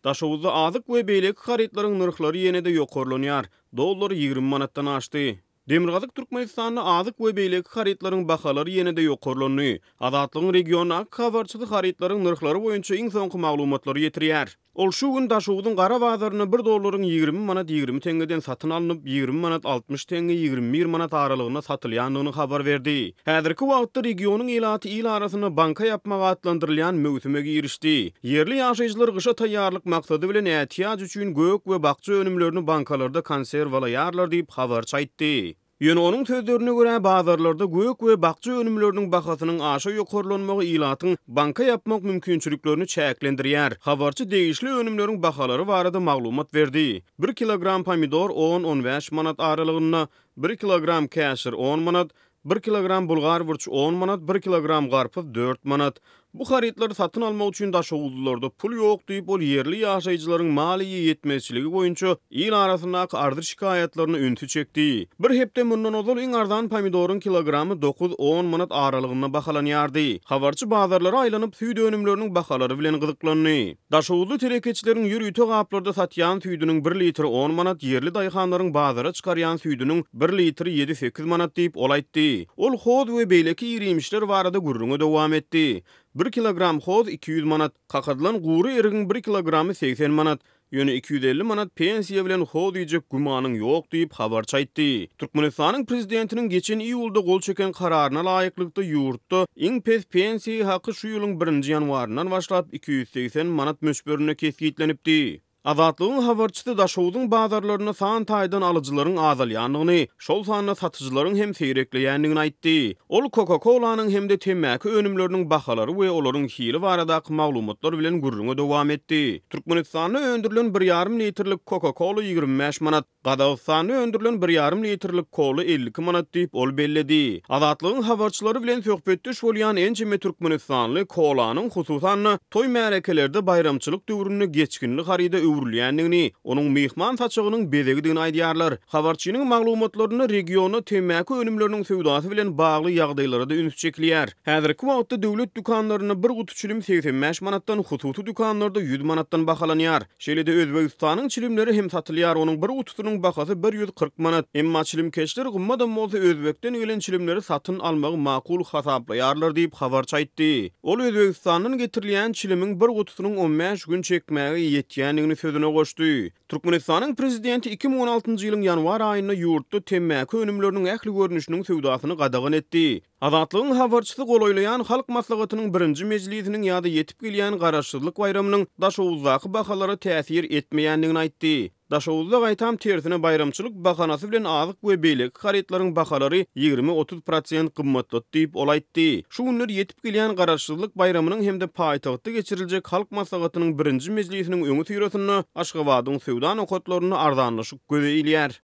Daşoguzda azyk we beýleki harytlaryň nyrhlary ýene-de ýokarlanýar. Dollar 20 manatdan aşdy. Demirgazyk Türkmenistanda azyk we beýleki harytlaryň bahalary ýene-de ýokarlandy. Azatlygyň regiondaky habarçysy harytlaryň nyrhlary boýunça iň soňky maglumatlary ýetirýär. Ol şu gün Daşogzuň gara bazarynda bir dollaryň 20 manat 20 teňňeden satyn alnyp, 20 manat 60 teňňe, 21 manat aralygynda satylýandygyny habar berdi. Häzirki wagtda regionyň ilaty il arasynda banka ýapmak atlandyrylýan möwsüme girişdi. Ýerli ýaşaýjylar gyşa taýýarlyk maksady bilen ätiýaç üçin gök we bakja önümlerini bankalarda konserwalaýarlar diýip, habarçy aýtdy. Ýöne onuň sözlerine görä, bazarlarda gök we bakja önümleriniň bahasynyň aşa ýokarlanmagy ilatyň banka ýapmak mümkinçiliklerini çäklendirýär. Habarçy degişli önümleriň bahalary barada maglumat berdi. Bir kilogram pomidor on-on bäş manat aralygynda, bir kilogram käşir on manat, bir kilogram bulgar burç on manat, bir kilogram garpyz dört manat. Bu harytlary satyn almak üçin daşoguzlylarda pul ýok diýip, ol ýerli ýaşaýjylaryň maliýe ýetmezçiligi boýunça il arasyndaky arzy-şikaýatlaryna ünsi çekdi. Bir hepde mundan ozal iň arzan pomidoryň kilogramy dokuz-on manat aralygynda bahalanýardy. Habarçy bazarlara aýlanyp, süýt önümleriniň bahalary bilen gyzyklandy. Daşoguzly telekeçileriň ýörite gaplarda satýan süýdüniň bir litri on manat, ýerli daýhanlaryň bazara çykarýan süýdüniň bir litri ýedi-sekiz manat diýip, ol aýtdy. Ol hoz we beýleki ir-iýmişler barada gürrüňe dowam etdi. Bir kilogram hoz 200 manat, kakadylan gury erigiň bir kilogramy 80 manat, ýöne 250 manat pensiýa bilen hoz iýjek gümanyň ýok diýip, habarçy aýtdy. Türkmenistanyň Prezidentiniň geçen iýulda gol çeken kararyna laýyklykda, ýurtda iň pes pensiýa haky şu ýylyň birinji ýanwaryndan başlap 280 manat möçberinde kesgitlenipdi. Azatlygyň habarçysy Daşogzuň bazarlarynda san taýdan alyjylaryň azalýandygyny, şol sanda satyjylaryň hem seýrekleýändigini aýtdy. Ol Coca-Cola-nyň hem-de temmäki önümleriniň bahalary we olaryň hili baradaky maglumatlar bilen gürrüňe dowam etdi. Türkmenistanda öndürilen bir ýarym litrlik Coca-Cola 25 manat, Gazagystanda öndürilen bir ýarym litrlik kola 52 manat diýip, ol belledi. Azatlygyň habarçylary bilen söhbetdeş bolýan ençeme türkmenistanly kolanyň, hususan-da, toý-märekelerde, baýramçylyk döwründe geçginli haryda öwrülýändigini, onuň myhman saçagynyň bezegidigini aýdýarlar. Habarçynyň maglumatlarynda regionda temmäki önümleriniň söwdasy bilen bagly ýagdaýlara-da üns çekilýär. Häzirki wagtda döwlet dükanlarynda bir guty çilim 85 manatdan, hususy dükanlarda 100 manatdan bahalanýar. Şeýle-de Özbegistanyň çilimleri hem satylýar, onuň bir gutusynyň bahasy 140 manat. Emma çilimkeşler gymmadam bolsa özbekden gelen çilimleri satyn almagy makul hasaplaýarlar diýip, habarçy aýtdy. Ol Özbegistandan getirilýän çilimiň bir gutusynyň on bäş gün çekmäge ýetýändigini sözüne goşdy. Türkmenistanyň prezidenti 2016-njy ýylyň ýanwar aýynda ýurtda temmäki önümleriniň ähli görnüşiniň söwdasyny gadagan etdi. Azatlygyň habarçysy golaýlaýan Halk Maslahatynyň birinji mejlisiniň ýa-da ýetip gelýän Garaşsyzlyk baýramynyň Daşoguzdaky bahalara täsir etmeýändigini aýtdy. Daşoguzda gaýtam tersine baýramçylyk bahanasy bilen azyk we beýleki harytlaryň bahalary 20-30 prosent gymmatlady diýip, ol aýtdy. Şu günler ýetip gelýän Garaşsyzlyk baýramynyň hem-de paýtagtda geçiriljek Halk Maslahatynyň birinji mejlisiniň öňüsyrasynda Aşgabadyň söwda nokatlarynda arzanlaşyk göze ilýär.